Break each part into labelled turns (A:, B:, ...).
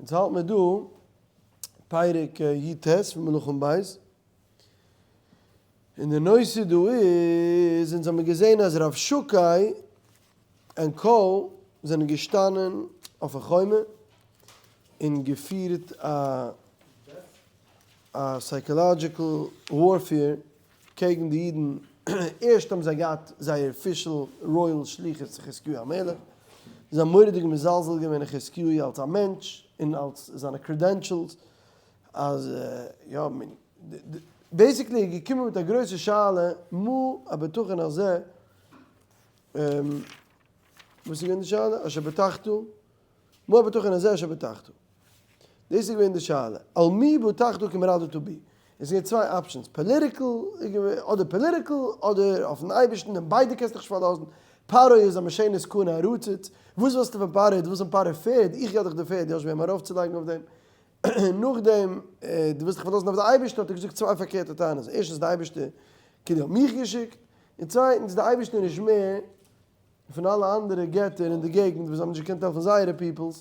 A: אונז האלט מיר דא פרק י ט פון מלכים ב', און די נושא דא איז, אונז האמיר געזען אז רבשקה און co זענען געשטאנען אויף א חומה און געפירט א א psychological warfare קעגן די אידן, ערשט האבן זיי געהאט זייער official royal שליחות צו חזקיהו המלך, זיי האבן מורא'דיג מזלזל געווען אין חזקיהו אלס א מענטש און אלס זיינע credentials, אז יא, basically איז געקומען מיט א גרויסע שאלה מה הבטחון הזה, וואס איז געווען די שאלה? אשר בטחת? מה הבטחון הזה אשר בטחת? דאס איז געווען די שאלה, על מי בטחת כי מרדת בי? עס איז געווען צוויי options, political אדער political אדער אויפן אייבערשטן, און ביידע קענסטו דיך נישט פארלאזן, פרעה איז א משענת קנה הרצוץ, וואס ווילסטו פון פרעה, דו ווילסט פון פרעה פערד, איך געב דיך די פערד, דו האסט וועם ארויפצולייגן אויף דעם, און נאכדעם דו ווילסט דיך פארלאזן אויף די אייבערשטער האט ער געזאגט צוויי פארקערטע טענות, ערשטנס די אייבערשטער כאילו האט מיך געשיקט, און צווייטנס די אייבערשטער איז נישט מער פון אלע אנדערע געטער אין די געגנט וואס האבן נישט געקענט העלפן זייערע peoples,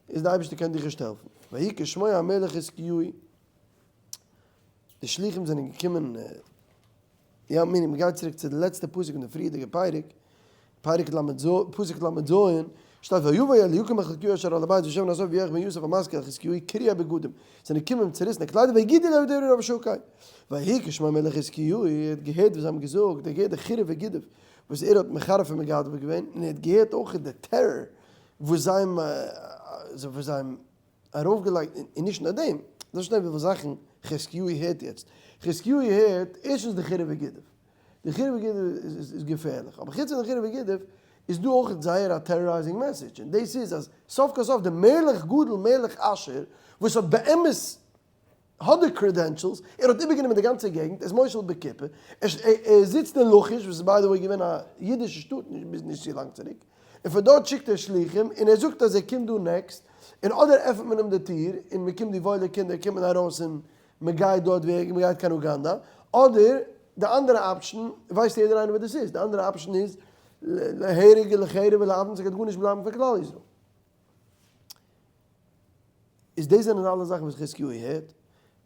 A: איז די אייבערשטער קען דיך נישט העלפן. ויהי כשמוע המלך חזקיהו, די שלוחים זענען געקומען, יא מיני, מ'גייט צוריק צו די לעצטע פסוק אין די פריערדיגע פרק, פרק ל ז, פסוק ל ז, שטייט ויבא אליקים החלקיהו אשר על הבית ושבן הסוף ויואח בן יוסף המשכיל אל חזקיהו קרע בגדים, זענען געקומען אים צוריסן די קליידער ויגידו לו דברי רבשקה. ויהי כשמוע המלך חזקיהו, ער האט געהערט וואס זיי האבן געזאגט, ער האט געהערט די חירוף וגידוף וואס ער האט מחרף און מגדף געווען, און ער האט געהערט אויך די טעראר וואס זיי האבן וואס זיי האבן ארויפגעלייגט, און נישט נאר דעם, דאס שטייט וויפיל זאכן חזקיהו הערט יעצט, חזקיהו הערט ערשטנס די חירוף וגידוף, די חירוף וגידוף איז געפערליך, אבער חוץ פון די חירוף וגידוף איז דא אויך זייער א terrorizing message, און דאס איז אז סוף כל סוף די מלך גדול מלך אשור וואס האט באמת האט די credentials, ער האט איבערגענומען די גאנצע געגנט, ער איז מושל בכיפה, ער זיצט אין לכיש וואס איז by the way געווען א אידישע שטאט ביז נישט צו לאנג צוריק, און פון דארט שיקט ער שלוחים און ער זאגט אז ער קומט דא next, און אדער עפנט מען אים די טיר און מען קומט די וואוילע קינדער קומען ארויס און מען גייט דארט וועג מען גייט קיין אוגאנדא, אדער די אנדערע option ווייסט יעדער איינער וואס דאס איז, די אנדערע option איז להרג ולחרב ולאבן ס'גייט גארנישט בלייבן פון כלל ישראל. איז דאס זענען אלע זאכן וואס חזקיהו הערט,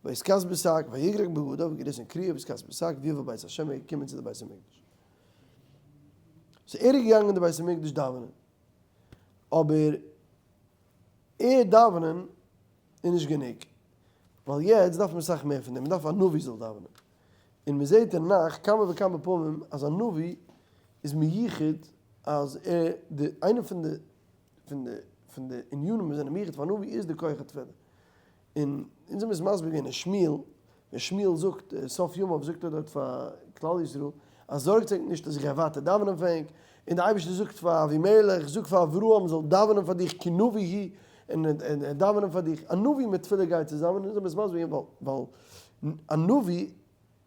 A: ויתכס בשק, ויגרע בגדיו, געריסן קריעה, ויתכס בשק, ויבא בית השם, ער איז געקומען צו די בית המקדש. so ער איז געגאנגען אין די בית המקדש דאווענען, אבער ער דאווענען איז נישט גענוג, ווייל יעצט דארף מען סאך מער פון דעם, מען דארף א נביא זאל דאווענען. און מען זעט אין נ"ך כמה וכמה פעמים אז א נביא איז מיוחד אז ער, די איינע פון די פון די פון די ענינים וואס זענען מיוחד פאר נביא איז די כח התפילה. און אונז האבן עס מסביר געווען אין שמואל, ווען שמואל זאגט סוף ימיו זאגט ער דארט פאר כלל ישראל אז זארגטס ענק נישט אז איך גיי ווייטער דאווענען פאר ענק, און די אייבערשטער זאגט פאר אבימלך זאג פאר אברהם זאל דאווענען פאר דיך כי נביא הוא, און ער דאווענען פאר דיך, א נביא מיט תפילה גייט צוזאמען, אונז האבן עס מסביר געווען ווייל א נביא,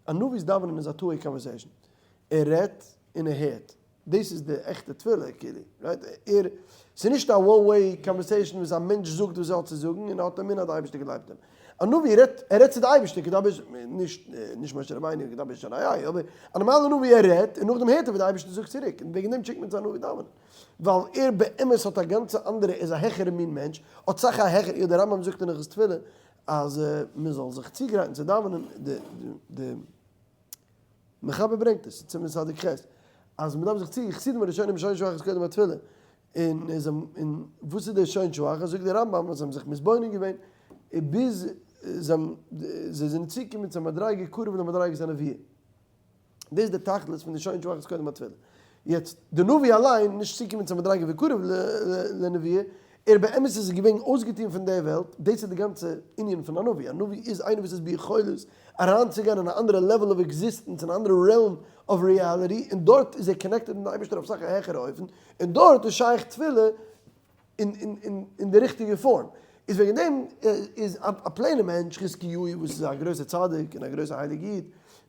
A: א נביא'ס דאווענען איז א two way conversation, ער רעדט און ער הערט, דאס איז די עכטע תפילה כאילו, right? ער, ס'איז נישט א one way conversation וואס א מענטש זאגט וואס ער האט צו זאגן און ער האט אמונה אז די אייבערשטער גלייבט אים. א נביא רעדט, ער רעדט צו די אייבערשטער כדבר, נישט נישט משה רבינו כדבר של איי, אבער א נארמאלע נביא ער רעדט און נאכדעם הערט ער וואס די אייבערשטער זאגט צוריק, און וועגן דעם שיקט מען צו א נביא דאווענען. ווייל ער באמת האט א גאנצע אנדערע, ער איז א העכערע מין מענטש, האט סאך א העכערע, דער רמב ם זאגט אין הלכות תפילה אז מען זאל זיך צוגרייטן צו דאווענען, די די מחבר ברענגט עס, סימן צדיק ח', אז מען דארף זיך צו, חסידים הראשונים שוין שעה אחת קודם התפילה, און און וואס איז דער שוין שעה אחת, זאגט דער רמב ם אז זיי האבן זיך מתבונן געווען ביז זיי זיי זענען צוגעקומען צו א מדריגה קרוב למדריגת הנביאה. דאס איז די תכלית פון די שוין שעה אחת קודם התפילה. יעצט, די נביא אליין, נישט צוקומען צו מדריגה וקרוב לנביאה, ער באמת איז געווען אויסגעטון פון די וועלט, דאס איז די גאנצע ענין פון א נביא, א נביא איז איינער וואס איז ביכולת אריינצוגיין אין א אנדערע level of existence, אין א אנדערע realm of reality, און דארט איז ער connected מיטן אייבערשטער אויף סאך א העכערע אופן, און דארט איז שייך תפילה אין די ריכטיגע פארם. איז וועגן דעם איז א plain ע מענטש, חזקיהו וואס איז א גרויסער צדיק און א גרויסער הייליג איד,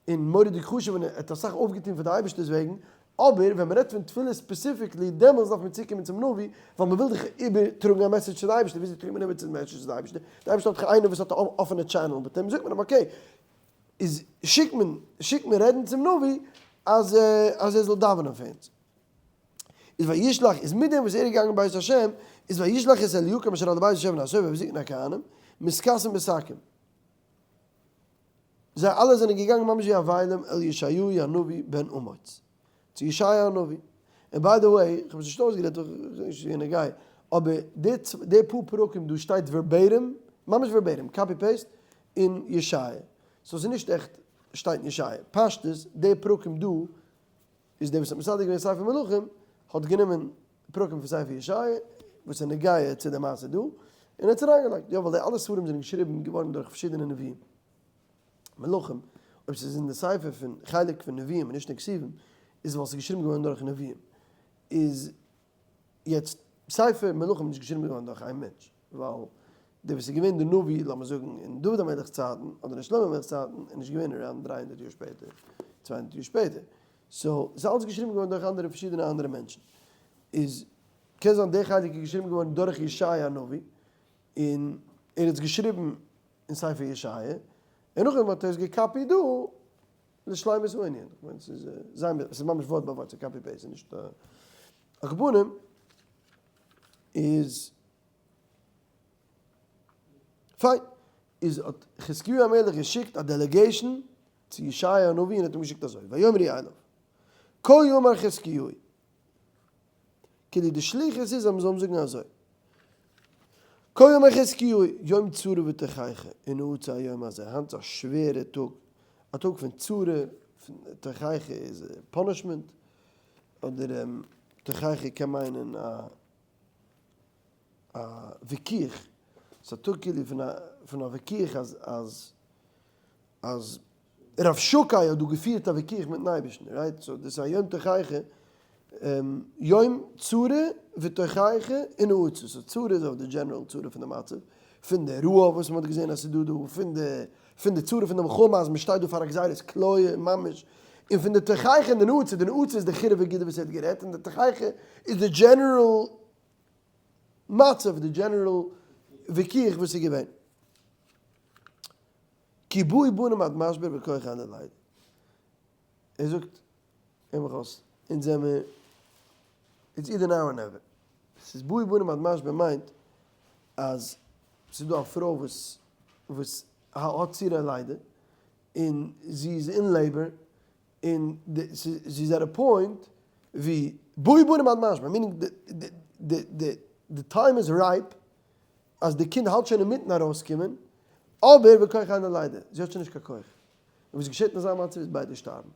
A: און מורא'דיג חשוב און ער האט אסאך אויפגעטון פאר די אייבערשטער'ס וועגן, אבער ווען מ'רעדט פון תפילה specifically דעמאלס דארף מען צוקומען צום נביא, ווייל מ'וויל דאך איבערטראגן א message צו די אייבערשטער, וויאזוי טראגט מען איבער צו message צו די אייבערשטער? די אייבערשטער האט דאך איינער וואס האט א אפענע channel מיט אים, זאגט מען אים okay, איז שיקט מען שיקט מען רעדן צום נביא אז אז ער זאל דאווענען פאר אונז. איז וישלח, איז מיט דעם וואס ער איז געגאנגען בית השם, איז וישלח את אליקים אשר על הבית השם נסוב וזקני הכהנים, מתכסין בשקים. זיי אלע זענען געגאנגען ממש ווי אבלים אל ישעיהו הנביא בן אמוץ, צו ישעיה הנביא. און by the way, איך האב עס נישט אויסגערעדט ווייל איך בין נישט יענער guy, אבער די די פאר פרקים דא שטייט verbatim, ממש verbatim, copy paste, אין ישעיה. so ס'איז נישט עכט שטייט אין ישעיה. פשטות, די פרקים דא איז דער וואס האט מסדר געווען ספר מלכים האט גענומען פרקים פון ספר ישעיה וואס איז נוגע צו די מעשה דא און ער האט עס אריינגעלייגט, יא ווייל די אלע ספרים זענען געשריבן געווארן דורך פארשידענע נביאים. מלכים, אויב ס'איז אין די ספר פון חלק פון נביאים און נישט אין כתובים, איז ווייל ס'איז געשריבן געווארן דורך נביאים. איז יעצט ספר מלכים איז נישט געשריבן געווארן דורך איין מענטש, ווייל דער וואס איז געווען די נביא לאמיר זאגן אין דוד המלך'ס צייטן אדער אין שלמה המלך'ס צייטן איז נישט געווען around 300 יאר שפעטער, 200 יאר שפעטער, so ס'איז אלץ געשריבן געווארן דורך אנדערע פארשידענע אנדערע מענטשן. איז קען זיין דער חלק איז געשריבן געווארן דורך ישעיה הנביא, און ער האט עס געשריבן אין ספר ישעיה, און נאכדעם האט ער עס געקאפיט דא לשלימות הענין, איך מיין ס'איז זיין, ס'איז ממש ווארט ביי ווארט, ס'איז copy paste, ס'איז נישט על כל פנים איז פיין, איז האט חזקיהו המלך געשיקט א delegation צו ישעיה הנביא און האט אים געשיקט אזוי, ויאמרו אליו, כה יאמר חזקיהו, כאילו די שליחות איז אז מ'זאל אים זאגן אזוי, כה יאמר חזקיהו, יום צרה ותוכחה, ונאצה היום הזה, היינט איז א שווערע טאג, א טאג פון צרה, תוכחה איז punishment, אדער תוכחה קען מיינען א א וויכוח, ס'איז א טאג כאילו פון א וויכוח אז אז אז רבשקה האט דא געפירט א וויכוח מיטן אייבערשטן, right? so דאס איז א יום תוכחה, יום צרה ותוכחה ונאצה, so צרה איז אויף די general צרה פון די מצב, פון די רעב וואס מען האט געזען אז ס'איז דא דא, פון די פון די צרה פון די מלחמה אז מען שטייט דא פאר א גזירת כליה ממש, און פון די תוכחה און די נאצה, די נאצה איז די חירוף וגידוף וואס ער האט גערעדט, און די תוכחה איז די general מצב, די general וויכוח וואס איז געווען. כי באו בנים עד משבר וכח אין ללידה. ער זאגט, הער מיך אויס, אונז זעמיר, it's either now or never. ס'איז באו בנים עד משבר מיינט אז ס'איז דא א פרוי וואס וואס האט צירי לידה און זי איז אין labor און זי איז at a point ווי באו בנים עד משבר, meaning די time איז ripe אז די קינד האלט שוין אינמיטן ארויסקומען, אבער וכח אין ללידה, זי האט שוין נישט קיין כח. און וואס געשעט אין אזא מצב איז ביידע שטארבן.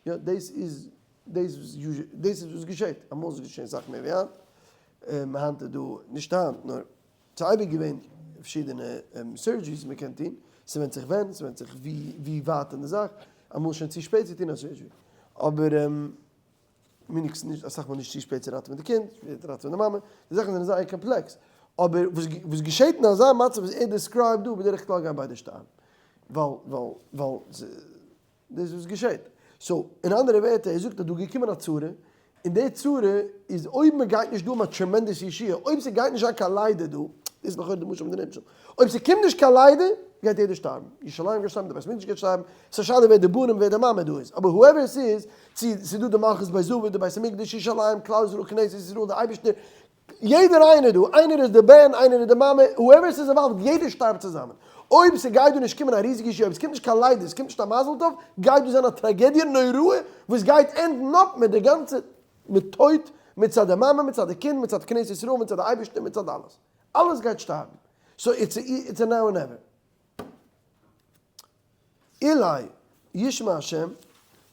A: יא, דאס איז דאס דאס איז וואס געשעט. אמאל איז געשען אסאך מער ווי היינט. היינט איז דא, נישט היינט, נאר ס'איז אייביג געווען פארשידענע surgeries מען קען טון. ס'ווענדט זיך ווען, ס'ווענדט זיך ווי ווי ווייט אין די זאך. אמאל איז שוין צו שפעט צו טון א surgery. אבער meaning נישט אסאך מאל נישט צו שפעט צו ראטעווען די קינד, שפעט צו ראטעווען די מאמע, די זאכן זענען זייער קאמפלעקס, אבער וואס וואס געשעט אין אזא מצב וואס ער describe ט דא, בדרך כלל גייען ביידע שטארבן, ווייל ווייל ווייל דאס איז וואס געשעט. so אין אנדערע ווערטער, ער זאגט אז דא איז געקומען א צרה, און די צרה איז אויב מען גייט נישט דא האבן א tremendous ישועה, אויב ס'גייט נישט זיין קיין לידה דא, דאס איז לכאורה די משל מיט די נמשל, אויב ס'קומט נישט קיין לידה, גייט יעדער שטארבן, ירושלים גייט שטארבן, די בית המקדש גייט שטארבן, ס'איז א שאלה ווער די בנים ווער די מאמע דא איז, אבער whoever ס'איז, צו ס'איז דא די מלכות בית דוד, די בית המקדש, ירושלים, כלל ישראל, כנסת ישראל, די אייבערשטער, יעדער איינער דא, איינער איז די בן, איינער איז די מאמע, whoever ס'איז involved, יעדער שטארבט צוזאמען. אויב ס'גייט דא נישט קומען א ריזיגע ישועה, אויב ס'קומט נישט קיין לידה, ס'קומט נישט א מזל טוב, גייט דא זיין א טראגעדיע נוראה וואס גייט end ן אפ מיט די גאנצע, מיט טויט, מצד די מאמע, מצד די קינד, מצד כנסת ישראל, מצד די אייבערשטער, מצד אלעס. אלעס גייט שטארבן. so it's a now or never. אולי ישמע השם,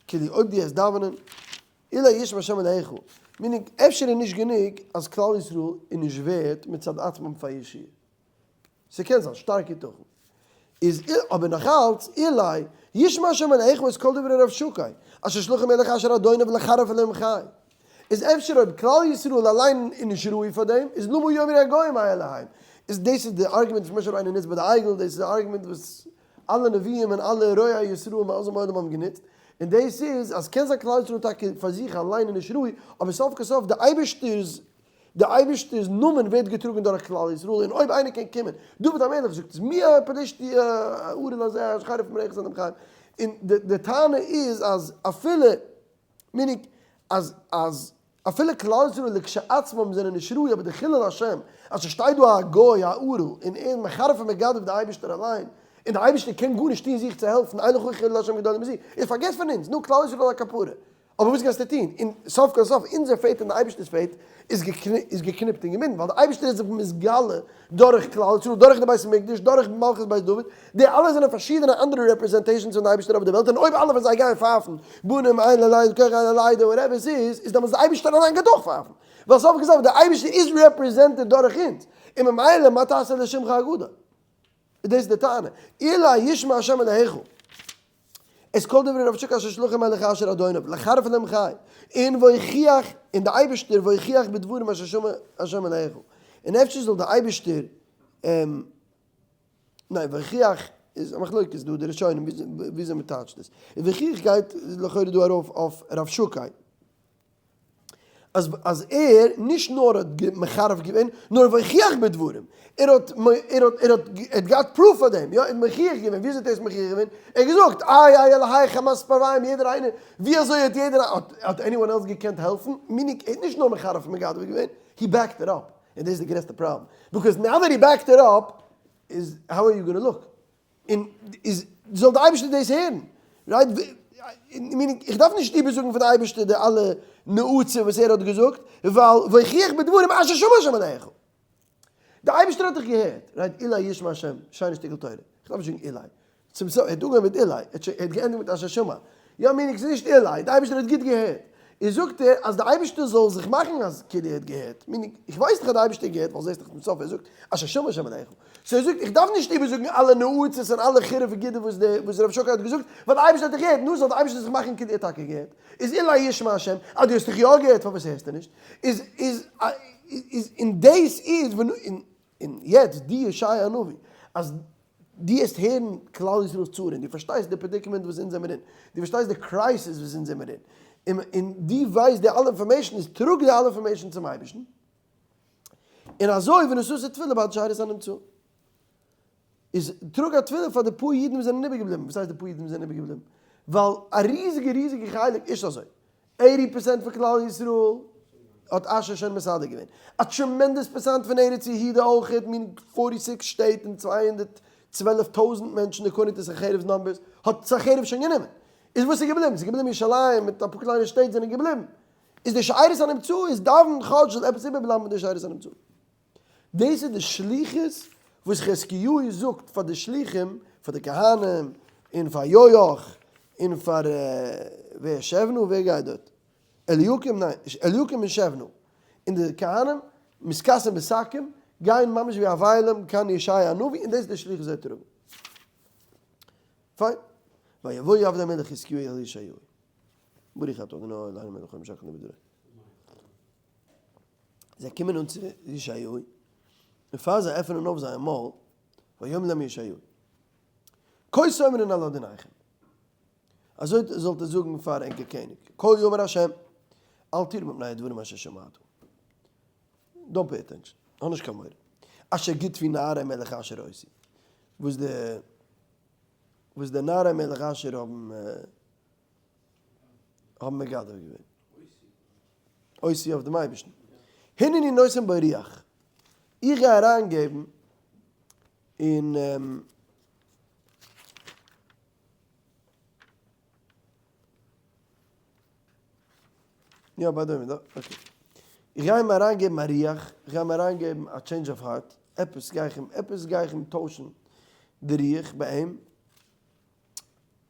A: כאילו אויב דו העסט דאווענען, אולי ישמע השם אלהיך, meaning אפשר איז נישט גענוג אז כלל ישראל איז נישט ווערט מצד עצמם פאר ישועה. ס'קען זיין שטארק יתכן. איז אבער נאכאלץ, אולי ישמע השם אלהיך את כל דברי רבשקה, אשר שלחם אליך אשר אדוניו לחרף אלהים חי. איז אפשר אויב כלל ישראל אליין איז נישט ראוי פאר דעם, איז למה יאמרו הגוים מה אלהיהם? איז דאס איז די argument וואס משה רבינו נוצט ביי די עגל, דאס איז די argument וואס אלע נביאים און אלע רועי ישראל מאז ומעולם האבן גענוצט, און דאס איז אז קען זיין כלל ישראל טאקע פאר זיך אליין איז נישט ראוי, אבער סוף כל סוף די אייבערשטער'ס די אייבערשטער'ס נאמען ווערט געטראגן דורך כלל ישראל, און אויב איינער קען קומען, דוד המלך זאגט עס, מי הפלשתי הערל הזה אשר חרף מרעך זיין דעם חיים, און די טענה איז אז אפילו meaning אז אז. אפילו כלל ישראל לכשעצמם זענען נישט ראוי אבער די חילול השם אז ס'שטייט דא א גוי א ערל און ער איז מחרף און מגדף די אייבערשטער אליין און די אייבערשטער קען גארנישט טון זיך צו העלפן אין לך חילול השם גדול מזה איז פארגעס פון אונז נו כלל ישראל א כפרה אבער וואס גייסטו טון און סוף כל סוף אונזער faith און די אייבערשטער'ס faith איז געקניפט און געבינדן ווייל די אייבערשטער איז זיך מתגלה דורך כלל ישראל דורך די בית המקדש דורך מלכות בית דוד די אלע זענען פארשידענע אנדערע representations פון די אייבערשטער אויף די וועלט און אויב אלע פון זיי גייען פייפן בנים אין ללידה כח אין ללידה whatever עס איז איז דעמאלטס די אייבערשטער אליין גייט אויך פייפן ווייל סוף כל סוף די אייבערשטער איז represented דורך אונז און ממילא מה תעשה לשמך הגדול איז דאס די טענה אולי ישמע השם אלהיך את כל דברי רבשקה אשר שלחם מלך אשור אדוניו לחרף להם חי און והוכיח און די אייבערשטער והוכיח בדברים אשר שמע השם אלהיך און אפשר זאל די אייבערשטער ניין והוכיח איז א מחלוקת דא די ראשונים וויאזוי מען טייטשט עס, און והוכיח גייט לכאורה דא ארויף אויף רב שקי אז אז ער נישט נאר האט מחרף געווען נאר והוכיח בדברים ער האט ער האט ער האט ער האט געהאט proof פאר דעם יא ער האט מוכיח געווען וויאזוי האט ער עס מוכיח געווען ער האט געזאגט איי איי אלהי חמת פרוויים יעדער איינער ווי אזוי האט יעדער האט האט anyone else געקענט העלפן meaning ער האט נישט נאר מחרף ומגדף געווען he backed it up און דאס איז די גרעסטע פראבלעם, because now that he backed it up איז how are you gonna look? און איז זאל די אייבערשטער דאס הערן, right? meaning איך דארף נישט איבערזאגן פאר די אייבערשטער די אלע נאצים וואס ער האט געזאגט, ווייל והוכיח בדברים אשר שמע השם אלהיך. די אייבערשטער האט דיך געהערט, right? אולי ישמע השם, שיינע שטיקל תורה, איך דארף נישט זאגן אולי, צום סוף, ער האט אנגעהויבן מיט אולי, ער האט געענדיגט מיט אשר שמע. יא meaning ס'איז נישט אולי, די אייבערשטער האט גוט געהערט. איז זאגט ער אז די אייבערשטער זאל זיך מאכן אז כאילו ער האט געהערט. meaning, איך ווייס דאך אז די אייבערשטער האט געהערט ווייל זעסט דאך צום סוף ער זאגט אשר שמע השם אלהיך. so ער זאגט איך דארף נישט איבערזאגן אלע נאצות און אלע חירוף וגידוף וואס די וואס רבשקה האט געזאגט, ווייל די אייבערשטער האט דאך געהערט, נו זאל די אייבערשטער זיך מאכן כאילו ער האט טאקע געהערט. איז אולי ישמע השם, אז דו האסט דאך יא געהערט פארוואס הערסטו נישט? איז איז איז און דאס איז און יעצט די ישעיה הנביא אז דו העסט הערן כלל ישראל'ס צרה און דו פארשטייסט די predicament וואס אונז זעמיר אין, דו פארשטייסט די crisis וואס אונז זעמיר אין, און דו ווייסט די אלע information, איז טראג די אלע information צום אייבערשטן, און אזוי ונשאת תפילה בעד שארית הנמצאים. איז טראג א תפילה פאר די פאר אידן וואס זענען איבערגעבליבן, וואס הייסט די פאר אידן וואס זענען איבערגעבליבן? ווייל א ריזיגע ריזיגע חלק איז אזוי, eighty percent פון כלל ישראל האט אשור שוין מסדר געווען, א tremendous percent פון ארץ יהודה אויכעט, מין forty six שטעט און 212 טויזענט מענטשן according to סנחריב'ס numbers האט סנחריב שוין גענומען, איז וואס איז געבליבן? ס'איז געבליבן ירושלים מיט אפאר קליינע שטעט זענען געבליבן, איז די שארית הנמצא איז דאווען כאטש זאל עפעס איבערבלייבן פון די שארית הנמצא. דאס איז די שליחות וואס חזקיהו זאגט פאר די שליחים, פאר די כהנים, און פאר יואח, און פאר ווער שבנא, ווער גייט דארט? אליקים? ניין, אליקים און שבנא, און די כהנים, מתכסים בשקים, גייען ממש ווי אבלים קיין ישעיה הנביא, און דאס איז די שליחות זיי טראגן. פיין. ויבואו עבדי המלך חזקיהו אל ישעיהו. ברוך אתה אדוני אלוהינו מלך העולם שהכל נהיה בדברו. זיי קומען אן צו ישעיהו, און פאר זיי עפענען אויף זייער מויל, ויאמר להם ישעיהו, כה תאמרון אל אדוניכם, אזוי זאלט איר זאגן פאר ענקער קעניג, כה אמר ה', אל תירא מפני הדברים אשר שמעת, don't pay attention, האב נישט קיין מורא, אשר גידפו נערי מלך אשור אותי, וואס די וואס די נערי מלך אשור האבן האבן מגדף געווען. אותי אויף דעם אייבערשטן. הנני נותן בו רוח. איך גיי אריינגעבן אין יא ביי די וועי okay. איך גיי אים אריינגעבן א רוח, איך גיי אים אריינגעבן א change of heart, עפעס גיי איך אים, עפעס גיי איך אים טוישן די רוח ביי אים.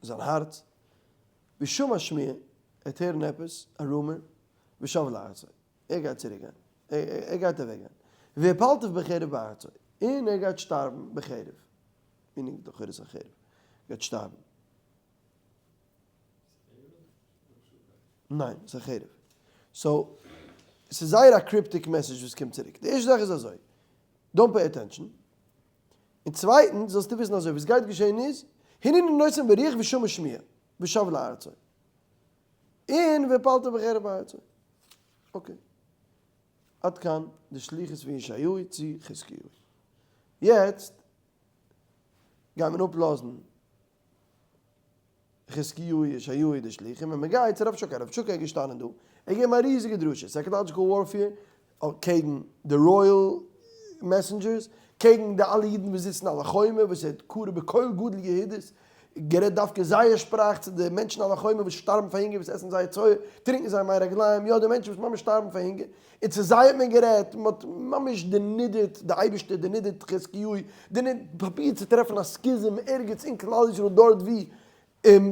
A: זיין הארץ, ושמע שמועה, ער וועט הערן עפעס, א rumor, ושב לארצו, ער גייט צוריק גיין, ער גייט אוועק גיין, והפלתיו בחרב בארצו, און ער גייט שטארבן בחרב, meaning לכאורה איז א חרב, גייט שטארבן. ניין, ס'איז א חרב. so, ס'איז זייער א cryptic message וואס קומט צוריק. די ערשטע זאך איז אזוי, don't pay attention, און צווייטנס זאלסטו וויסן אזוי, וואס גייט געשען איז, הנני נותן בו רוח ושמע שמועה, ושב לארצו. און והפלתיו בחרב בארצו. okay. עד כאן די שליחות פון ישעיהו צו חזקיהו. יעצט גייט מען אפלאזן חזקיהו ישעיהו די שליחים און מען גייט צו רבשקה. רבשקה איז געשטאנען דא, ער ער האט געגעבן א ריזיגע דרשה, psychological warfare, קעגן די royal messengers, קעגן די אלע אידן וואס זיצן על החומה, וואס ער האט קרא בקול גדול יהודית, גערעדט דווקא זייער שפראך צו די מענטשן על החומה וואס שטארבן פאר הונגער, וואס עסן זייער צואה, טרינקען זייער מי רגליים, יא די מענטשן וואס ממש שטארבן פאר הונגער, און צו זיי האט מען גערעדט, מען האט ממש דערנידערט די אייבערשטער, דערנידערט חזקיהו, דערנידערט, פרובירט צו טרעפן א schism ערגעץ אין כלל ישראל דארט ווי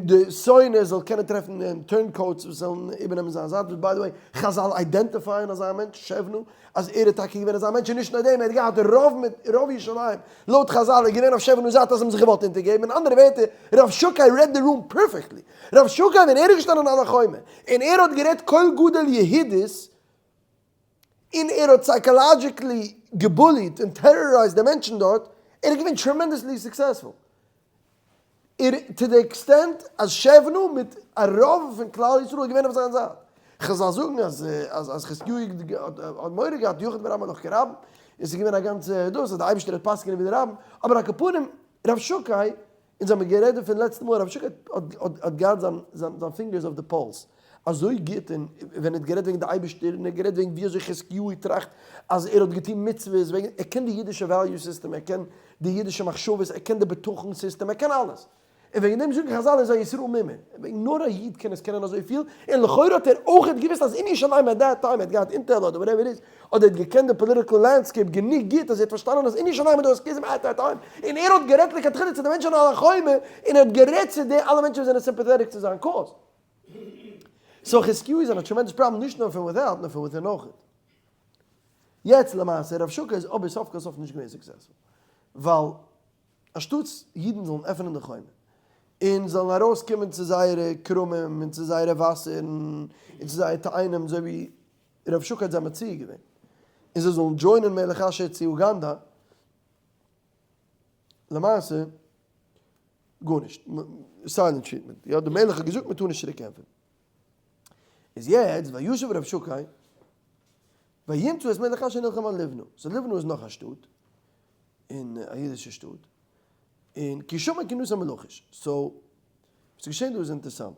A: די שונא זאל קענען טרעפן turncoats וואס זאלן איבערנעמען זיין זייט, וואס by the way חזל identify ען אזא מענטש, שבנא, אז ער איז טאקע געווען אזא מענטש און נישט נאר דעם, ער האט געהאט רוב מיט רוב ירושלים, לויט חזל איז געווען אויף שבנא'ס זייט אז זיי האבן זיך געוואלט אונטערגעבן, אין אנדערע ווערטער, רבשקה read the room perfectly, רבשקה ווען ער איז געשטאנען על החומה און ער האט גערעדט קול גדול יהודית, און ער האט psychologically גע bully ט און terrorized די מענטשן דארט, ער איז געווען tremendously successful. ער to the extent אז שבנא מיט א רוב פון כלל ישראל איז געווען אויף זיין זייט. חזל זאגן אז אז חזקיהו האט מורא געהאט יחיד ורבים הלך כרבים, און ס'איז געווען א גאנצע דאס אז די אייבערשטער וועט פסק'נען ווי די רבים, אבער על כל פנים רבשקה, אונז האבן גערעדט דערפון לעצטע מאל, רבשקה האט געהאט זיין fingers אויף די פולס אזוי גוט, און ווען ער האט גערעדט וועגן די אייבערשטער, און ער האט גערעדט וועגן ווי אזוי חזקיהו טראכט אז ער האט געטון מצוות, וועגן ער קען די אידישע value system, ער קען די אידישע מחשבות, ער קען די בטחון סיסטעם, ער קען אלעס. און וועגן דעם זאגן חזל איז א ישראל מומר, וועגן נאר א איד קען עס קענען אזויפיל, און לכאורה האט ער אויכעט געוואוסט אז אין ירושלים at that time, ער האט געהאט intel אדער whatever it is, אדער ער האט געקענט די political landscape גענוג גוט אז ער האט פארשטאנען אז אין ירושלים איז דא א schism at that time, און ער האט גערעדט לכתחילה צו די מענטשן על החומה, און ער האט גערעדט צו די אלע מענטשן וואס זענען sympathetic צו זיין cause. so חזקיהו איז אין א tremendous problem נישט נאר פון without נאר פון within אויכעט. יעצט למעשה רבשקה איז אבער סוף כל סוף נישט געווען successful ווייל אנשטאטס אידן זאלן עפענען די חומה און זאלן ארויס קומען צו זייערע כרמים און צו זייערע וואסערן און צו זייער תאנים אזוי ווי רבשקה האט זיי מציע געווען און זיי זאלן join ען מלך אשור צו אוגאנדא למעשה גארנישט, silent treatment, יא די מלך האט געזאגט מען טאר נישט צוריק ענטפערן. איז יעצט וישב רבשקה וימצא את מלך אשור נלחם על לבנה, so לבנה איז נאך א שטאט, און א אידישע שטאט, און כי שמע כי נתן מלכיש, so וואס איז געשען דא איז אינטערסאנט.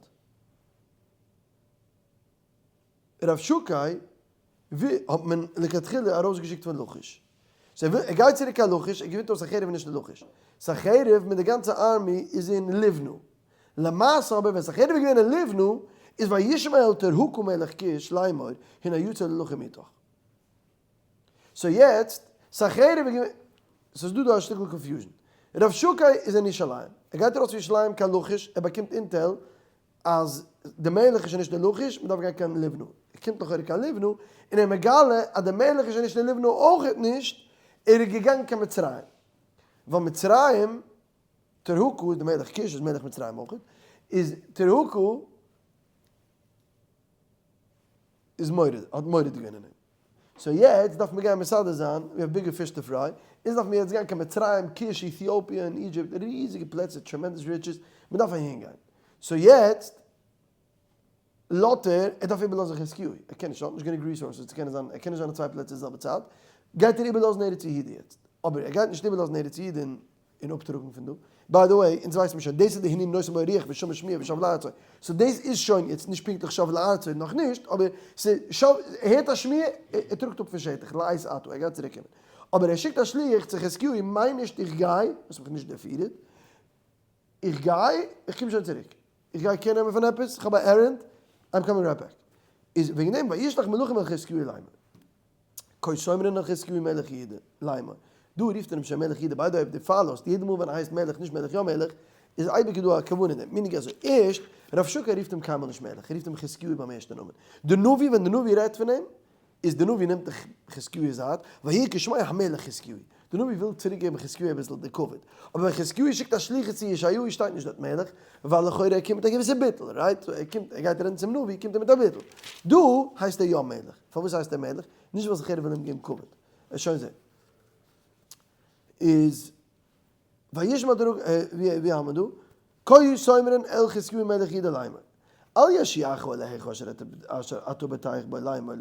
A: רבשקה האט מען לכתחילה ארויסגעשיקט פון לכיש. so ער גייט צוריק קיין לכיש, ער געווינט אויס סנחריב נישט אין לכיש. סנחריב מיט די גאנצע army איז אין לבנה. למעשה אבער ווען סנחריב איז געווען אין לבנה, איז וישמע אל תרהקה מלך כוש לאמור, הנה יצא ללחם איתך. so יעצט, סנחריב איז געווען, ס'איז דא דא א שטיקל confusion. רבשקה איז אין ירושלים, ער גייט ארויס פון ירושלים קיין לכיש, ער באקומט intel אז די מלך איז שוין נישט אין לכיש, מען דארף גיין קיין לבנה. ער קומט לכאורה קיין לבנה, און ער מגלה אז די מלך איז שוין נישט אין לבנה אויכעט נישט, ער איז געגאנגען קיין מצרים. ווייל מצרים, תרהקה איז די מלך כוש איז מלך מצרים אויכעט, איז תרהקה איז מורד, האט מורד געווען אין אים. so יעצט דארף מען גיין מסדר זיין, we have bigger fish to fry, אונז דארף מיר יעצט גיין קיין מצרים, כוש, עטיאפיע און Egypt, ריזיגע פלעצער, tremendous riches, מען דארף אהין גיין. so יעצט לאט ער, ער דארף איבערלאזן חזקיהו, ער קען נישט, ער האט נישט גענוג resources צו קענען זיין, ער קען נישט זיין אין צוויי פלעצער די זעלבע צייט, גייט ער איבערלאזן ארץ יהודה יעצט, אבער ער גייט נישט איבערלאזן ארץ יהודה און און אפטראגן פון דא. by the way, אונז ווייסן מיר שוין, דאס איז די הנני נותן בו רוח ושמע שמועה ושב לארצו. so דאס איז שוין יעצט נישט פונקטליך שב לארצו, נאך נישט, אבער ס'איז שב, ער הערט א שמועה, ער טראגט אפ פון שטח, לעת עתה, ער גייט צוריק קומען. אבער ער שיקט א שליח צו חזקיהו, מיין נישט איך גיי, האסט מיך נישט דערפירט, איך גיי, איך קום שוין צוריק. איך גיי care נעמען פון עפעס, איך האב א errand, I'm coming right back. איז וועגן דעם וישלח מלאכים אל חזקיהו לאמר. כה תאמרון אל חזקיהו מלך יהודה לאמר. דא רופט ער אים שוין מלך יהודה, by the way אויב דו follow סט יעדע מאל ווען ער הייסט מלך נישט מלך יא מלך, איז אייביג דא א כוונה אין דעם, meaning אזוי, ערשט, רבשקה רופט אים קיינמאל נישט מלך, ער רופט אים חזקיהו ביים ערשטע נאמען. די נביא ווען די נביא רעדט פון אים, איז די נביא נעמט די חזקיהו'ס זייט, ויהי כשמוע המלך חזקיהו. די נביא וויל צוריק געבן חזקיהו אביסל די כבוד. אבער ווען חזקיהו שיקט א שליחות צו ישעיהו שטייט נישט דארט מלך, ווייל לכאורה ער קומט מיט א געוויסע ביטול, right? ער קומט, ער גייט רעדן צום נביא, קומט ער מיט א ביטול. דא הייסט ער יא מלך. פארוואס הייסט ער מלך? נישט ווייל סנחריב וויל אים געבן כבוד. וועסט שוין זען. איז וישמע דרוק, ווי האלט מען דא? כה תאמרון אל חזקיהו מלך יהודה לאמר. אל יושיעך אלהיך אשר אתה בוטח בו לאמר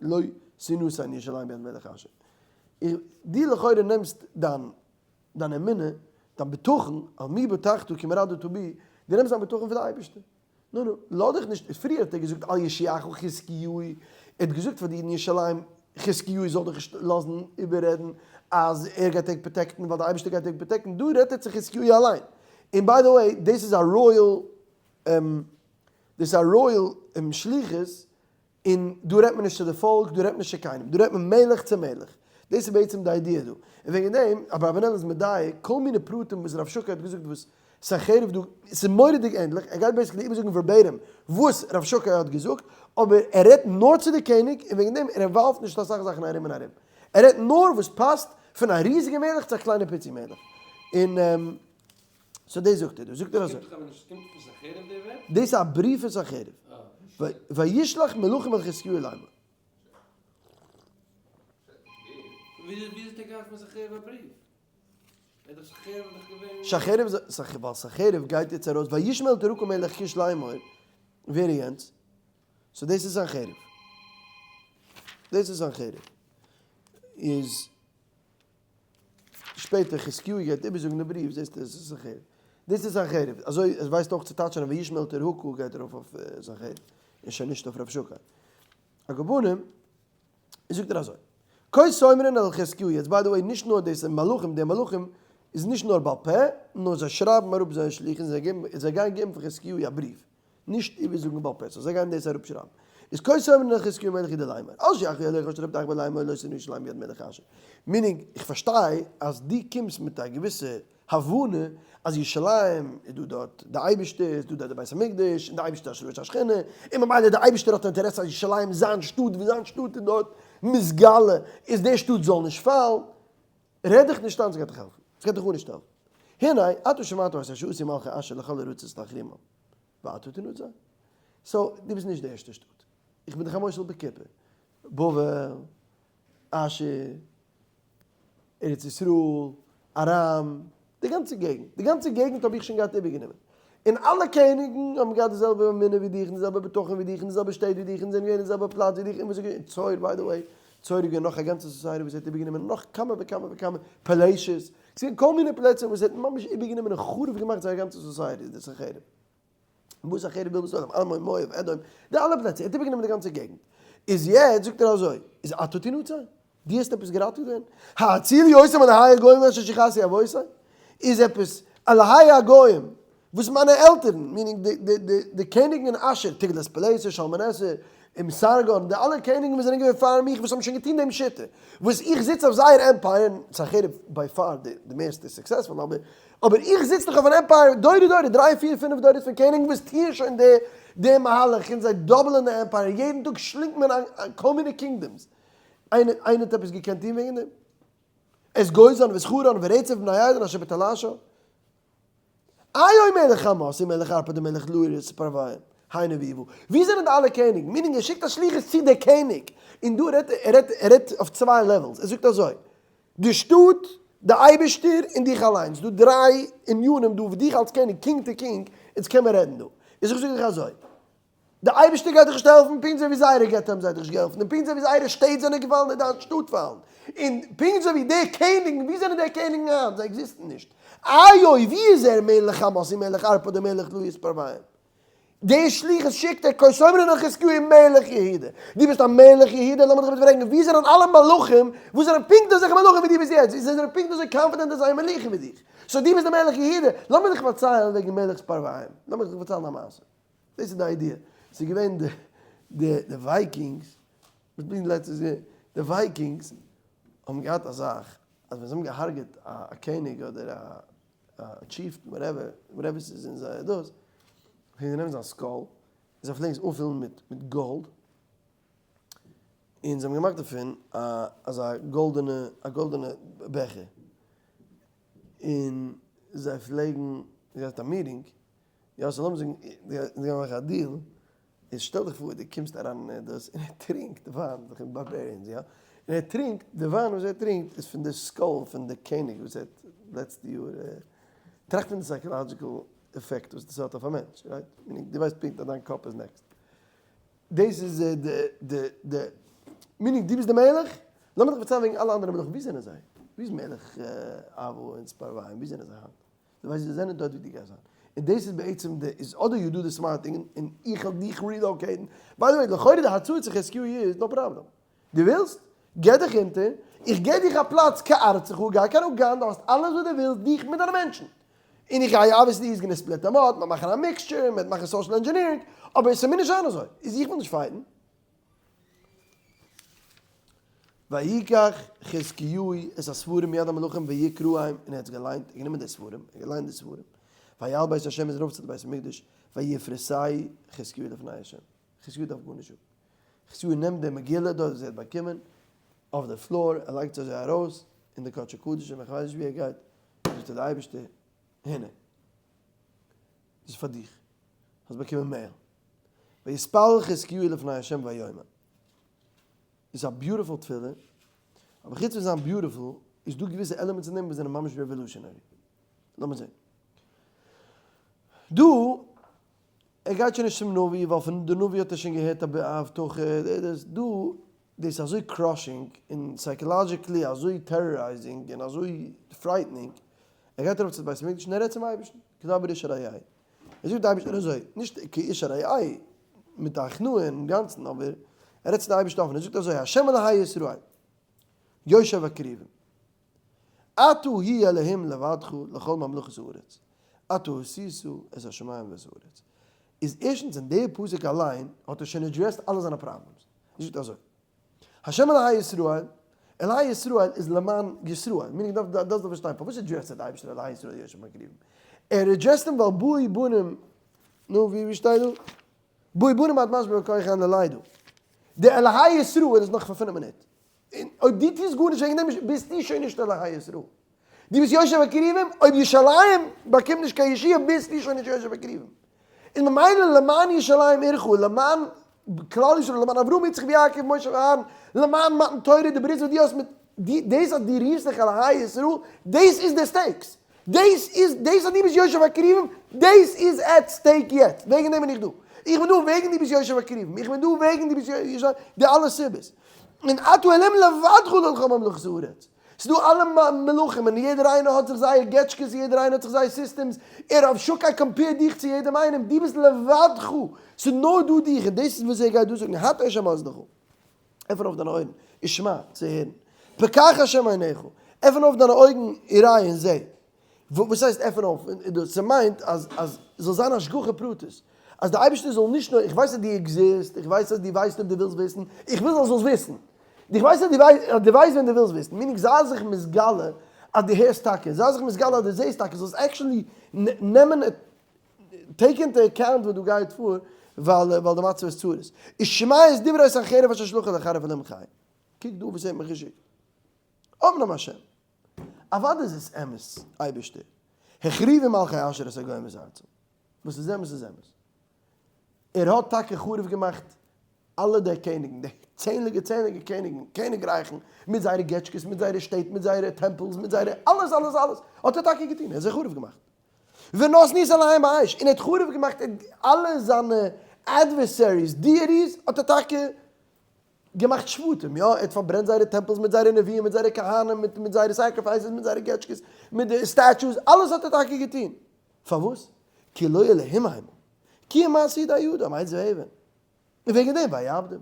A: לא תנתן ירושלים ביד מלך אשור. דו לכאורה נעמסט דיין דיין אמונה, דיין בטחון, על מי בטחת כי מרדה אתה בי, דו נעמסט דיין בטחון פון די אייבערשטער. נו נו, לאז דיך נישט, פריער האט ער געזאגט אל ישיעך חזקיהו, ער האט געזאגט פאר די אידן אין ירושלים, חזקיהו זאל דיך נישט לאזן איבעררעדן אז ער גייט ענק protect ן ווייל די אייבערשטער גייט ענק protect ן, דא רעדט ער צו חזקיהו אליין, און by the way דאס איז א royal דאס איז א royal שליחות, און דא רעדט מען נישט צו די פאלק, דא רעדט מען נישט צו קיינעם, דא רעדט מען מלך צו מלך. דאס איז בעצם די idea דא. און וועגן דעם, אברבנאל איז מדייק כל מיני פרטים וואס רב שקי האט געזאגט וואס סנחריב דא, ס'איז מורא'דיג ענדליך, ער גייט basically איבערזאגן verbatim וואס רב שקי האט געזאגט, אבער ער רעדט נאר צו די קעניג, און וועגן דעם ער involve ט נישט אסאך זאכן ארום און ארום. ער רעדט נאר וואס פאסט פון א ריזיגע מלך צו א קליינע פיצי מלך. און so דאס זאגט ער דא, זאגט ער אזוי. דאס איז א בריוו פון סנחריב. וישלח מלאכים אל חזקיהו לאמר. סנחריב, ווייל סנחריב גייט יעצט ארויס, וישמע אל תרחקה מלך כוש לאמר, ווער איז יענץ? so דאס איז סנחריב. דאס איז סנחריב. איז. שפעטער חזקיהו גייט איבערזאגן די בריוו זעסטו עס איז סנחריב. דאס איז סנחריב. אזוי עס ווייזט אויך צו טייטשען אז וישמע אל תרחקה גייט ארויף אויף סנחריב און שוין נישט אויף רבשקה. על כל פנים זאגט ער אזוי. כה תאמרון אל חזקיהו יעצט by the way נישט נאר דאס מלאכים די מלאכים איז נישט נאר בעל פה נאר זיי שרייבן אראפ זייער שליחות זיי געבן זיי גייען געבן פאר חזקיהו א בריוו. נישט איבערזאגן בעל פה, so זיי גייען דאס אראפשרייבן. איז כה תאמרון אל חזקיהו מלך יהודה לאמר, אל ישיחך אלהיך אשר הבטח בו לאמר לא תנה ירושלים ביד מלך אשור. meaning, איך פארשטיי אז דו קומסט מיט א געוויסע הבנה אז ירושלים איז דא דארט די אייבערשטער, איז דא דארט די בית המקדש, און די אייבערשטער השראת השכינה, און ממילא די אייבערשטער האט אינטערעסע אז ירושלים זיין שטאט ווי זיין שטאט איז דארט מתגלה, איז די שטאט זאל נישט פאלן. רעד דיך נישט איין ס'גייט דיך העלפן. ס'גייט דיך גארנישט העלפן. הנה, אתה שמעת את אשר עשו מלכי אשור לכל ארצות להחרימם. ואתה תנצל. so, דו ביסט נישט די ערשטע שטאט. איך בין דיך א מושל בכיפה. בבל, אשור, ארץ ישראל, ארם, די גאנצע געגנט. די גאנצע געגנט האב איך שוין געהאט איבערגענומען. און אלע קעניגן האבן געהאט די זעלבע אמונה ווי דיך, און די זעלבע בטחון ווי דיך, און די זעלבע שטעט ווי דיך, און זענען געווען אין די זעלבע פלאץ ווי דיך, און וואס איז געווען, צור, by the way, צור איז געווען נאך א גאנצע society וואס ער האט איבערגענומען נאך כמה וכמה וכמה פלשת, ס'איז געווען כל מיני פלעצער וואס ער האט ממש איבערגענומען און חרוב געמאכט זייער גאנצע society, די סנחריב. וואס סנחריב וויל בסוד, עמון, מואב, אדום, די אלע פלעצער, ער האט איבערגענומען די גאנצע געגנט. איז יעצט זאגט ער אזוי, איז אתה תנצל? דו האסט עפעס געראטעוועט ווערן? ההצילו אותם אלהי הגוים אשר שיחתו אבותי? איז עפעס אלהי הגוים וואס מיינע עלטערן, meaning די קעניגן אין אשור, תגלת פלאסר, שלמנאסר, און סרגון, די אלע קעניגן וואס זענען געווען פאר מיך וואס האבן שוין געטון דעם שיטה, וואס איך זיץ אויף זייער empire, און סנחריב by far די מערסטע successful, אבער אבער איך זיץ דאך אויף אן empire דורי דורי, דריי פיר פינף דורות פון קעניגן וואס טוען שוין די די מהלך און זיי double ען די empire, יעדן טאג שלינגט מען איין כל מיני kingdoms, איינער איינער האט עפעס געקענט טון וועגן דעם? את גוזן ואת חרן ורצף בני עדן אשר בתל אשר. איו מלך חמת ומלך ארפד ומלך לורס שפרווים, הנה ועיבו. ווי זענען די אלע קעניגן? meaning ער שיקט א שליחות צו די קעניג. און דא רעדט ער רעדט ער רעדט אויף צוויי levels. ער זאגט אזוי, די שטאט, די אייבערשטער, און דיך אליינס. דא דריי ענינים דא וואס דיך אלס קעניג, king to king, אונז קען מען רעדן דא. איז איך זאג דיך אזוי, די אייבערשטער גייט דיך נישט העלפן, פונקט אזוי ווי זייערע געטער האבן זיי דיך נישט געהאלפן, און פונקט אזוי ווי זייערע שטעט זענען געפאלן איז דיין שטאט פאלן, און פונקט אזוי ווי די קעניגן, ווי זענען די קעניגן היינט? זיי exist ן נישט. איי אוי, ווי איז ער מלך חמת און מלך ארפד און מלך לואי שפרווים? די שליחות שיקט ער כה תאמרון אל חזקיהו מלך יהודה, דו ביסט א מלך יהודה, לאמיר דיך עפעס פרעגן, ווי זענען אלע מלכים וואס זענען פונקט אזעלכע מלכים ווי דו ביסט יעצט, זיי זענען פונקט אזוי confident אין זייער מלוכה ווי דיך, so דו ביסט דער מלך יהודה, לאמיר דיך פארציילן וועגן מלך שפרווים, לאמיר דיך פארציילן א מעשה. דאס איז די idea, ס'איז געווען די די די Vikings, וואס בין לעצטענס געווען, די Vikings האבן געהאט א זאך אז ווען זיי האבן געהארגעט א קעניג אדער א chieftain whatever, whatever ס'איז אין זייער דאס, פלעגן זיי נעמען זיין skull און זיי פלעגן עס אנפילן מיט מיט גאלד, און זיי האבן געמאכט דערפון א אזא גאלדענע א גאלדענע בעכער, און זיי פלעגן געהאט א meeting יא so לאמיר זאגן זיי גייען מאכן א deal, איז שטעל דיך פאר דו קומסט אריין אין דאס און ער טרינקט די וויין, זיך אין barbarians יא, און ער טרינקט, די וויין וואס ער טרינקט איז פון די skull פון די קעניג וואס ער האט לעצטע יאר, טראכט פון די psychological effect וואס דאס האט אויף א מענטש, right? meaning דו ווייסט פונקט אז דיין קאפ איז next. דאס איז די די די, meaning דו ביסט די מלך? לאמיר דיך פארציילן וועגן אלע אנדערע מלכים, ווי זענען זיי? ווי איז מלך עוה און שפרווים, ווי זענען זיי היינט? דו ווייסט זיי זענען דארט ווי דו גייסט זיין. און דאס איז בעצם די איז אדער you do the smart thing און איך וועל דיך relocate ן, by the way לכאורה די הצעה צו חזקיהו איז no problem, דו ווילסט? גיב דיך אונטער, איך גיב דיך א פלאץ כארצך, גיי קיין אוגאנדא, האסט אלעס וואס דו ווילסט, דיך מיט דיינע מענטשן. און איך גיי obviously איז gonna split them up, מ'וועט מאכן א mixture, מ'וועט מאכן social engineering, אבער ס'מוז נישט זיין אזוי, איז איך וויל נישט fight ן. ויקח חזקיהו את הספרים מיד המלכים ויקראם, און ער האט עס געליינט, ער האט גענומען די ספרים, ער האט געליינט די ספרים, ויעל בית השם איז ארויף צו די בית המקדש, ויפרשהו חזקיהו לפני השם, חזקיהו דארף גארנישט זאגן, חזקיהו נעמט די מגילה דארט וואס ער האט באקומען, אויף די floor, ער לייגט עס אזוי ארויס אין די קדשי קדשים, איך ווייס נישט ווי ער גייט, זאגט ער די אייבערשטער, הנה, דאס איז פאר דיך, האסט באקומען מעיל. ויתפלל חזקיהו לפני ה' ויאמר. איז א beautiful תפילה, אבער חוץ פון זיין beautiful, איז דא געוויסע elements אין דעם וואס זענען ממש revolutionary. לאמיר זען. דא, ער גייט שוין נישט צום נביא, ווייל פון די נביא האט ער שוין געהערט א הבטחה, דאס דא, דאס איז אזוי crushing און psychologically אזוי terrorizing און אזוי frightening, ער גייט ארויף צו די בית המקדש און ער רעדט צום אייבערשטן, כדבר איש אל רעהו. ער זאגט די אייבערשטער אזוי, נישט כאיש אל רעהו, מיט א הכנעה אינגאנצן, אבער ער רעדט צו די אייבערשטער אפן, ער זאגט אזוי, השם אלהי ישראל, יושב הכרובים, אתה הוא אלהים לבדך לכל ממלכות הארץ, אתה עשית את השמים ואת הארץ. איז ערשטנס אין די פסוק אליין האט ער שוין addressed אלע זיינע problems. ער זאגט אזוי, השם אלהי ישראל, אלהי ישראל איז למען ישראל, meaning דארף דאס דארף פארשטיין פארוואס address ט ער די אייבערשטער אלהי ישראל יושב הכרובים, ער address ט אים ווייל באו בנים, נו ווי שטייט דא? באו בנים עד משבר וכח אין ללידה, די אלהי ישראל איז נאך פאר פינף מינוט, און אויב דו טוסט גארנישט וועגן דעם ביסטו שוין נישט אלהי ישראל. דו ביסט יושב הכרובים, אויב ירושלים באקומט נישט קיין ישועה ביסטו שוין נישט יושב הכרובים. און ממילא למען ירושלים עירך, למען כלל ישראל, למען אברהם יצחק ויעקב משה ואהרן, למען מתן תורה, די ברית וואס דו האסט מיט, דאס אז דו רופסט זיך אלהי ישראל, דאס איז די stakes. דאס איז דאס אז דו ביסט יושב הכרובים, דאס איז at stake יעצט, וועגן דעם בין איך דא. איך בין דא וועגן דו ביסט יושב הכרובים, איך בין דא וועגן דו ביסט יושב, די אלע סיבות. און אתה אלהים לבדך לכל ממלכות הארץ. ס'איז דא אלע מלכים און יעדער איינער האט זיך זייער געטשקעס און יעדער איינער האט זיך זייער systems, ער רב שוקאי compare דיך צו יעדעם איינעם, דו ביסט לבדך, ס'איז נאר דא דיך, און דאס איז וואס ער גייט דא זאגן, הטה השם אזנך, עפן אויף דיינע אויערן, ושמע, צו הערן, פקח השם עיניך, עפן אויף דיינע אויגן וראה און זע. וואס הייסט עפן אויף? ס'מיינט אז אז זאל זיין השגחה פרטית, אז די אייבערשטער זאל נישט נאר, איך ווייס אז דו exist, איך ווייס אז דו ווייסט אויב דו ווילסט וויסן, איך וויל אז זאלסט וויסן, איך ווייס אז דו ווייסט אז דו ווייסט ווען דו ווילסט וויסן, meaning זיי זיך מתגלה אז דו הערסט טאקע, זיי זיך מתגלה אז דו זעסט טאקע, זאלסט actually נעמען take into account וואס דא גייט פאר, ווייל ווייל די מצב איז צרות. ושמע את דברי סנחריב אשר שלח לחרף אלהים חיים. קוק דא וואס ער האט מיך געשיקט. אמנם השם. אוודאי איז עס אמת, אייבערשטער. החריבו מלכי אשור את הגוים ואת ארצם. וואס איז אמת איז אמת. ער האט טאקע חרוב געמאכט אלע די קעניגן, די צענדליגע צענדליגע קעניגן, קעניגרייכן, מיט זייערע געטשקעס, מיט זייערע שטעט, מיט זייערע temples, מיט זייערע אלעס אלעס אלעס, האט ער טאקע געטון, ער האט זיי חרוב געמאכט. ונתנו את אלהיהם באש, און ער האט חרוב געמאכט אלע זיינע adversaries, deities, האט ער טאקע געמאכט שבטים, יא, ער האט פארברענט זייערע temples מיט זייערע נביאים, מיט זייערע כהנים, מיט מיט זייערע sacrifices, מיט זייערע געטשקעס, מיט די statues, אלעס האט ער טאקע געטון. פארוואס? כי לא אלהים המה, כי אם מעשה ידי אדם, עץ ואבן. און וועגן דעם ויאבדם.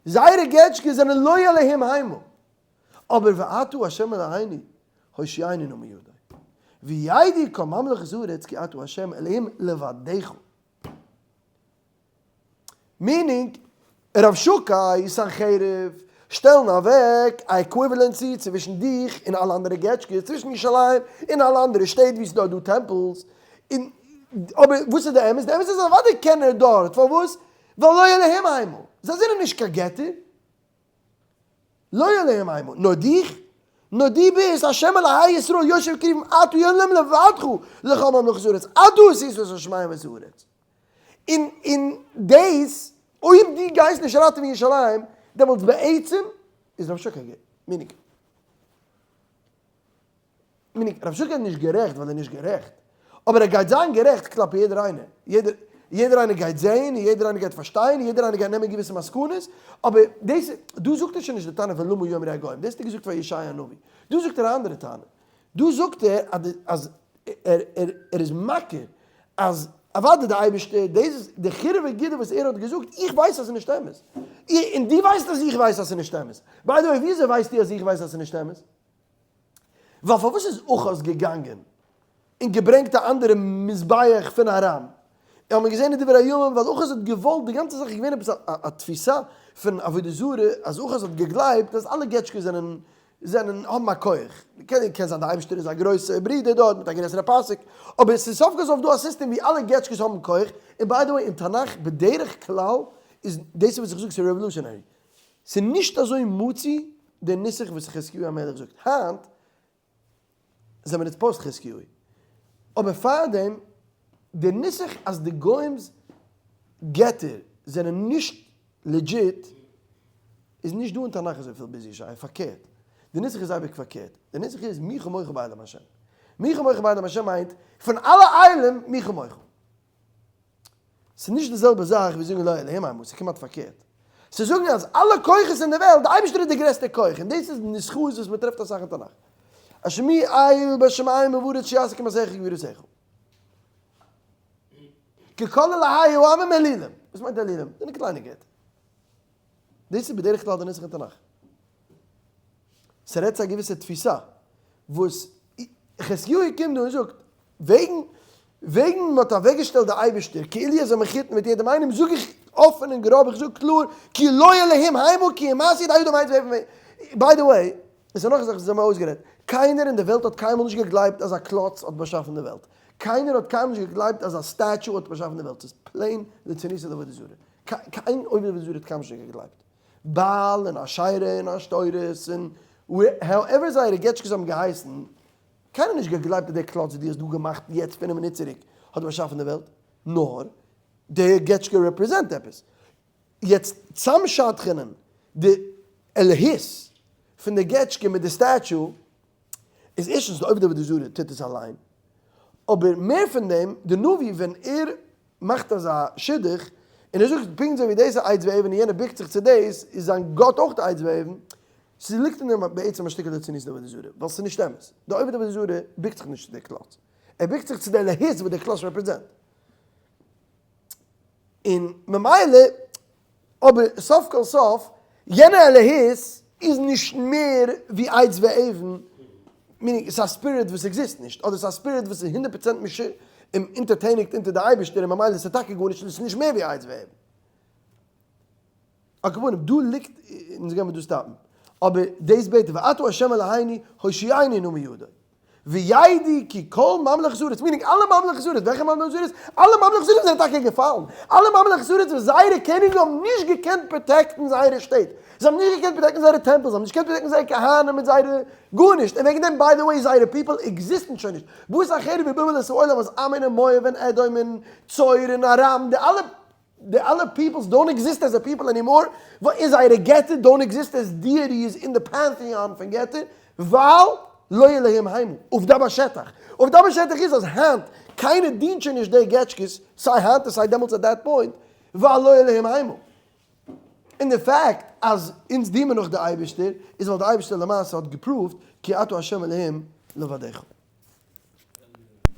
A: זייערע געטשקעס זענען לא אלהים המה. אבער ואתה ה' אלהינו, הושיענו נא מידו. וידעו כל ממלכות הארץ כי אתה ה' אלהים לבדך. meaning, רב שוקאי, סנחריב, שטעלן אוועק א equivalency צווישן דיך און אלע אנדערע געטשקעס, צווישן ירושלים און אלע אנדערע שטעט וואו ס'איז דא דא temples, און אבער וואס איז די אמת? די אמת איז אוודאי קען ער דארט, פארוואס? ווייל לא אלהים המה, זיי זענען נישט קיין געטער, לא אלהים המה, נאר דיך, נאר דו ביסט השם אלהי ישראל יושב כרובים אתה אלהים לבדך לכל ממלכות הארץ, אתה עשית את השמים ואת הארץ. און און דאס אויב דו גייסט נישט ראטעווען ירושלים דעמאלטס בעצם איז רב שוקא meaning meaning רב שוקא איז נישט גערעכט ווייל ער איז נישט גערעכט אבער ער גייט זיין גערעכט כלפי יעדער איינער יעדער יעדער איינער גייט זעהן און יעדער איינער גייט פארשטיין און יעדער איינער גייט נעמען געוויסע מסקנות אבער דאס דא זאגט ער שוין נישט די טענה פון למה יאמרו הגוים דאס האט ער געזאגט פאר ישעיה הנביא דא זאגט ער א אנדערע טענה דא זאגט ער אז ער ער ער איז מכיר. אז אוודאי די אייבערשטער, דאס איז די חירוף וגידוף וואס ער האט געזאגט, איך ווייס אז ס'איז נישט אמת, און דו ווייסט אז איך ווייס אז ס'איז נישט אמת, by the way וויאזוי ווייסטו אז איך ווייס אז ס'איז נישט אמת? ווייל פארוואס איז אחז געגאנגען און געברענגט א אנדערע מזבח פון ארם? האט מען געזען אין דברי הימים ווייל אחז האט געוואלט, די גאנצע זאך איז געווען עפעס א תפיסה פון עבודה זרה, אז אחז האט געגלייבט אז אלע געטשקעס זענען זענען האבן א כח, קען קען זיין די אייבערשטער איז א גרויסע ברודער דארט מיט א גרעסערע פאסיק, אבער עס איז סוף כל סוף דא א סיסטעם ווי אלע געטשקעס האבן כח, און by the way אין תנך בדרך כלל איז דאס איז וואס איך זאג ס'איז revolutionary, ס'איז נישט אזוי מצוי די נוסח וואס חזקיהו המלך זאגט, היינט זעמיר איצט post חזקיהו, אבער פארדעם די נוסח אז די גוים'ס געטער זענען נישט legit איז נישט דא אין תנך אזויפיל ביז ישעיה, פארקערט די נוסח איז אייביג פארקערט, די נוסח איז מי כמוך באלים השם, מי כמוך באלים השם מיינט פון אלע אלים מי כמוך. ס'איז נישט די זעלבע זאך ווי זאגן לא אלהים עמו, ס'איז כמעט פארקערט. ס'איז זאגן אז אלע כוחות אין די וועלט, די אייבערשטער איז די גרעסטע כח, און דאס איז נוסחאות וואס מ'טרעפט אסאך אין תנך. אשר מי אל בשמים ובארץ שיעשה כמעשיך כגבורתך. כי כל אלהי העמים אלילים. וואס מיינט אלילים? זענען קליינע געטער. דאס איז בדרך כלל די נוסח אין תנך. ס'רעדט צו א געוויסע תפיסה וואס חזקיהו קומט דא און זאגט, וועגן וועגן מ'האט אוועקגעשטעלט די אייבערשטער כאילו ער זאל מחותן מיט יעדעם איינעם, זאג איך אפען און גראב, איך זאג קלאר, כי לא אלהים המה כי אם מעשי ידי אדם עץ ואבן by the way, עס איז נאך א זאך וואס האבן מיר אויסגערעדט, קיינער אין די וועלט האט קיינמאל נישט געגלייבט אז א קלאץ האט באשאפן די וועלט, קיינער האט קיינמאל נישט געגלייבט אז א statue האט באשאפן די וועלט, ס'איז plain ליצנות עבודה זרה, קיין עובד עבודה זרה האט קיינמאל נישט געגלייבט. בעל און אשרה און עשתורת און however זייערע געטשקעס האבן געהייסן, קיינער האט נישט געגלייבט אז דער קלאץ וואס דו האסט דא געמאכט יעצט פינף מינוט צוריק האט באשאפן די וועלט, נאר דער געטשקע represent עפעס. יעצט צאמשדכנ'ען די אלהות פון די געטשקע מיט די statue איז ערשטנס די עובד עבודה זרה טוט עס אליין, אבער מער פון דעם, די נביא ווען ער מאכט אזא שידוך, און ער זאגט פונקט אזוי ווי דאס איז עץ ואבן און יענער בוקט זיך צו דאס, איז זיין גאט אויך עץ ואבן, ס'ליגט אין דעם בעצם א שטיקל רצינות אין עבודה זרה, ווייל ס'איז נישט אמת, די עובד עבודה זרה בוקט זיך נישט צו די קלאץ, ער בוקט זיך צו די אלהות וואס די קלאץ represent. און ממילא, אבער סוף כל סוף, יענע אלהות איז נישט מער ווי עץ ואבן, meaning ס'איז א spirit וואס exist נישט, אדער ס'איז א spirit וואס איז 100% אונטערטעניגט אונטער די אייבערשטער און ממילא ס'איז טאקע גארנישט און ס'איז נישט מער ווי עץ ואבן. על כל פנים, דא ליגט, אונז גיימיר דא stop ן, אבער דאס בעט ער, ואתה ה' אלהינו הושיענו נא מידו. וידעו כי כל ממלכות הארץ, meaning אלע ממלכות הארץ, וועלכע ממלכות הארץ? אלע ממלכות הארץ זענען טאקע געפאלן, אלע ממלכות הארץ וואס זייערע קעניגן האבן נישט געקענט protect ן זייערע שטעט, זיי האבן נישט געקענט protect ן זייערע temples, זיי האבן נישט געקענט protect ן זייערע כהנים מיט זייערע גארנישט, און וועגן דעם by the way זייערע people exist ן שוין נישט, וואס א חרב ובלבול את העולם אז עמון און מואב און אדום און צור און ארם, די אלע די אלע peoples don't exist as a people anymore, און זייערע געטער don't exist as deities אין די pantheon פון געטער, ווייל לא אלהים המה, עובדה בשטח. עובדה בשטח איז אז היינט קיינער דינט שוין נישט די געטשקעס, סיי היינט און סיי דעמאלטס at that point, ווייל לא אלהים המה. און די פאקט אז אונז דינען מיר נאך די אייבערשטער, איז ווייל די אייבערשטער למעשה האט גע prove ט כי אתה ה' אלהים לבדך.